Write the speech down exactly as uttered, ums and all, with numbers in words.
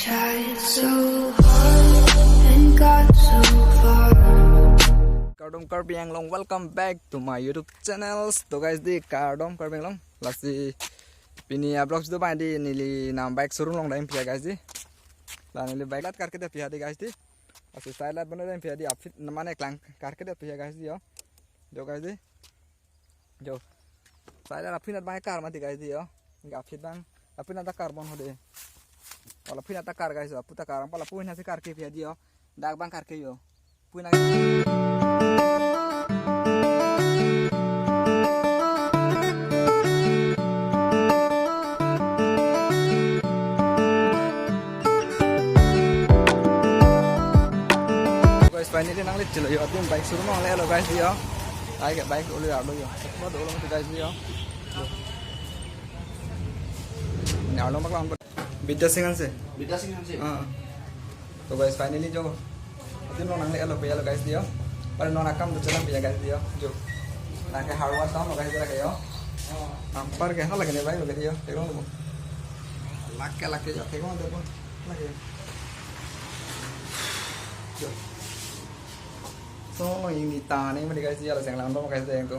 Tried so hard and got so far. Kardom Karbi Anglong, welcome back to my YouTube channel. To guys, di kardom Karbi Anglong. Lasi pini a-vlogs do bang di neli nang bike showroom along dam pia guys di. La neli bike light karke det pia di guys di. Lasi side light bana dam pia di, aphi mane klang karke det pia guys di yo. Jo guys di. Jo. Side light aphi nat bang kar mati guys di yo. Ga aphi bang. Aphi nat kar bon ho de. Wala aphi nat kar guys yo. Aphi ta kar. Wala aphi nat si karke pia di yo. Dak bang karke yo. Aphi nat. Guys, finally nang le chelo yo. Adim bike showroom nang le lo guys yo. Ai ke bike uli arlo yo. Semua dolo mati guys yo. Ini arlo mak lang. Bidya Singh ansi. Bidya Singh ansi. Ah. To guys, finally jo. Adim lo nang le lo pia lo guys di yo. Pare non akam do chelang pia guys di yo. Jo. Nang ke hard work tam lo guys di yo. Ampar ke hal lagi ne bike lo guys di yo. Thek long lo. Lake lake jo. Thek long lo. Lake. Jo. So lo ini tani mati guys di yo, la seng lang do guys di yo.